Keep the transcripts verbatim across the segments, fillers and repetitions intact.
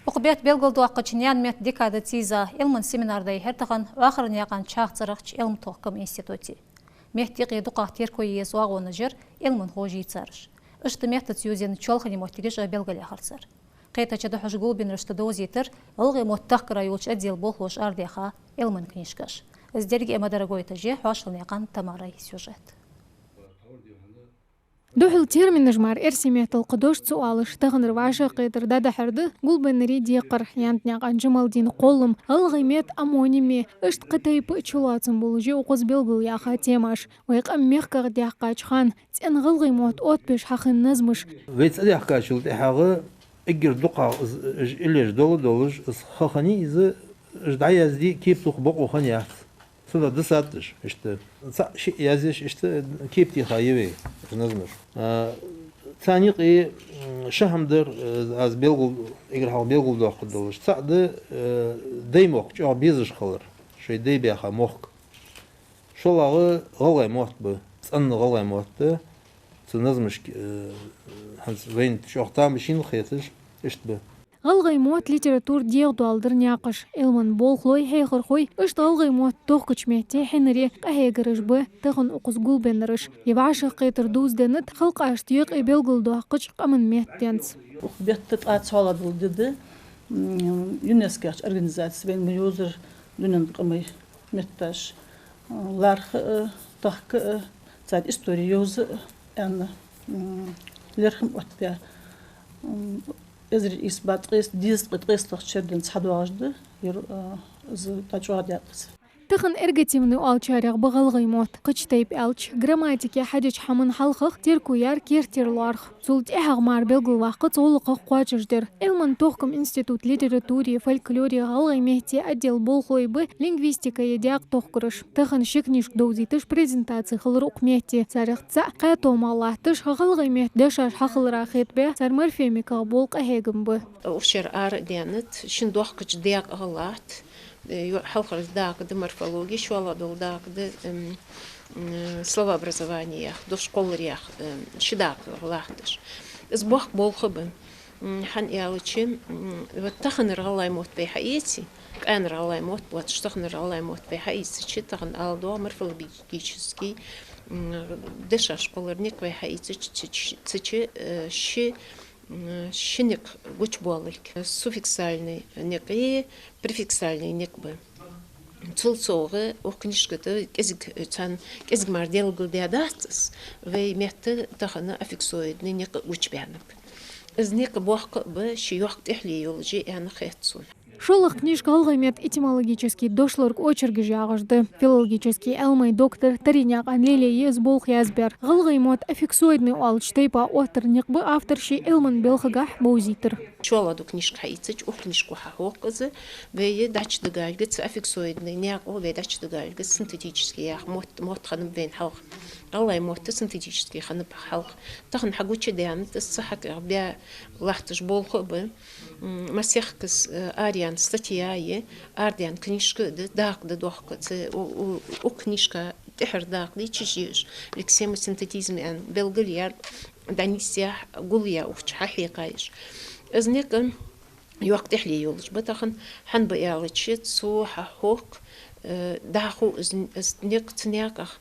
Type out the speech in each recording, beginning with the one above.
Укх бетта белгалдоаккхача наьна метта декада цийза Ӏилман семинар дӀайихьар тахан Оахарнаькъан Чахь цӀерагӀча Ӏилма-тохкама институте. Метта юкъе дукхагӀа терко е еза оагӀонаш яр Ӏилманхой, жийцараш. Иштта меттаца йовзийна чоалхане моттигаш а белгалъяьхар цар. Кхетаче дӀахьош гулбеннарашта довзийтар гӀалгӀай мотт тахкара йолча отдела болхлоша арадаьха Ӏилман книжкаш. Из деррига а ма дарра гойташ я Хьошалнаькъан Тамарай сюжет. Духхьал терминаш мара эрсий меттала кхы дош ца оалаш, таханара вӀашагӀкхетар дӀадахьар да гулбеннарий декхар. Янтнаькъан Джамалдина кхоллам, гӀалгӀай метта омоним я, иштта кхы тайпа а чулоацам болаш я укхаза белгалъяьха темаш. Вай къам мехках даьккхача хана цӀена гӀалгӀай мотт оттабеш хьахинна назмаш. Вай цӀадаьхкачул тӀехьагӀа эггара дукхагӀа из, уж иллеш дола долаш, из ха хиннай из, уж дӀаязде кепа тоха бокъо хиннаяц. Цудухьа дисад уж, иштта цаӀ-шиъ язъеш, иштта кепа теха я вай уж назмаш. А, царна юкъе, м, ши хӀама дар, э, аз белгал-, эггара хьалха белгалдоаккхаргдолаш. ЦаӀ да, э, даьй мохк чӀоагӀа безаш хилар, шоай даьй баьха мохк. ШоллагӀа гӀалгӀай мотт ба, цӀена гӀалгӀай мотт да, цу назмашка, э, хӀанз вайна чӀоагӀа тамашийна хеташ, иштта ба. ГӀалгӀай мотт, литература дегӀадоаладара наькъаш. Ӏилман болхлой, хьехархой, иштта гӀалгӀай мотт тохкача метте хьинар е къахьегараш ба тахан укхаза гулбеннараш. Е вӀашагӀкхетар дувзаденнад халкъашта юкъе белгалдоаккхача къаман меттаца. Укх бетта ткъаь цхьоалагӀа дола ди да, м, ЮНЕСКО яхача организаце вайна ма йовзар дунен къамай метташ, лархӀа а, тахка а, цар истори йовза а аьнна, м, лерхӀам оттабаь. М, эзар ийс бӀаь ткъаь дезткъа ткъаь ткъаь ткъаь ткъаь шера денз хьадоагӀаш да ер, а, из дӀачӀоагӀдаьккха. Тахан эргативни оалачарех ба гӀалгӀай мотт. Кхыча тайпара аьлча, грамматике хьадеча хӀаман хьалхагӀа терко яр керттера лоархӀ. Цул тӀехьагӀа мара белгалваккха цу гӀулакхах кхоачашдер. Ӏилман-тохкама института литературеи фольклореи гӀалгӀай меттеи отдела болхлой ба лингвистикеи даькъа тохкараш. Тахан ши книжка довзийташ презентаци хилар укх метте. Царех цаӀ кхаь тома латташ, гӀалгӀай метта дешаш хьахилара хетабаь, цар морфемиках бола къахьегам ба. Укх шера арадаьннад шин дохкача даькъа гӀалат, э, ю-, хьалхара дакъа да морфология, шоллагӀа дола дакъа да, эм, м, словообразование яха, дош кхоллар яха, эм, ши дакъа латташ. Из боккха болх ба. М, хӀана аьлча, м, вот таханара гӀалгӀай мотт вай хьаэце, къаьнара гӀалгӀай мотт боацаш, таханара гӀалгӀай мотт вай хьаийцача, тахан ала доагӀа морфологически, м, дешаш кхоллара никъ вай хьаийцача, цу чу, цу чу, э, ши, м, ши никъ гучабоалалга. Суффиксальни никъ е префиксальни никъ ба. Цул совгӀа укх книжка тӀа кӀезига, царна кӀезига мара белгалдаьдац аз, вай метта тахан аффиксоидни никъ гучабаьннаб. Из никъ боккха а ба, ший йоккха тӀехьале йолаш я аьнна хет сона. ШоллагӀа книжка гӀалгӀай метта этимологически дошлорг, очерк яхаш да. Филологически Ӏилмай доктор Таренаькъан Лилеи я из болх язбаьр. ГӀалгӀай мотт аффиксоидни оалача тайпара оттара никъ ба автора ший Ӏилман балхагахьа бовзийтар. ШоллагӀа дола книжка хьаийцача, укх книжко хьахьокх из, вай дӀачудигалга цу аффиксоидни наькъо, вай дӀачудигалга синтетически яха мотт, мотт хиннаб вайна хьалха. ГӀалгӀай мотт синтетически хиннаб хьалха. Тахан хьагучадаьннад из, цу хьакъехьа баь латташ болх а ба. М, масехкас, э, араяьнна статья я, арадаьнна книжка а да, дакъа да дохка. Цу у-, у-, укх книжка тӀехьара дакъа да чу жиеш, лексема-синтетизм аьнна белгалъяь, дӀанийсъяь, гулъяь укх чу хьахьекхаеш. Из никъ йоккха тӀехьале йолаш ба тахан, хӀана ба аьлча, цо хьахьокх, э, дӀахо из, из никъ, цу наькъах,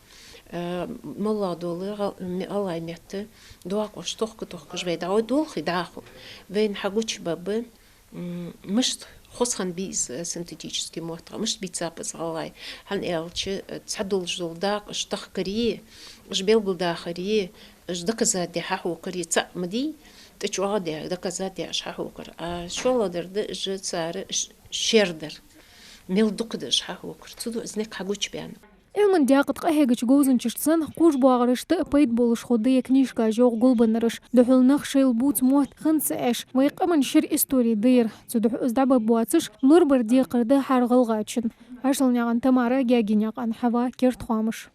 э, моллагӀа дола гӀал-, ме-, гӀалгӀай метта доакъош тохка-тохкаш вай дӀа-, долхий дӀахо. Вайна хьагучабаьб, м, мишта хоза хиннабий из, э, синтетически моттагӀа, мишта бийцаб из гӀалгӀай. ХӀана аьлча, э, цхьадолаш дола дакъа уж тахкари, уж белгалдахари, уж доказать де хьахьокхари цаӀ ма дий, тӀачӀоагӀде доказать де уж хьахьокхар. А шоллагӀдар да уж цар ш-, шердар. Мел дукха да уж хьахьокхар. Цудухьа из никъ хьагучабаьннаб. Ӏилман даькъе къахьегача говзанчашта санна, кхувш боагӀарашта а пайда болаш хургда ер книжка, йоах гулбеннараша. Духхьал нах шоайла бувца мотт хинна ца Ӏеш, вай къаман шира истори да ер. Цудухьа из дӀабаьб боацаш, лорабар декхар да хӀара гӀалгӀачун. Хьошалнаькъан Тамара, Гаьгенаькъан Хьава, Керда хоамаш.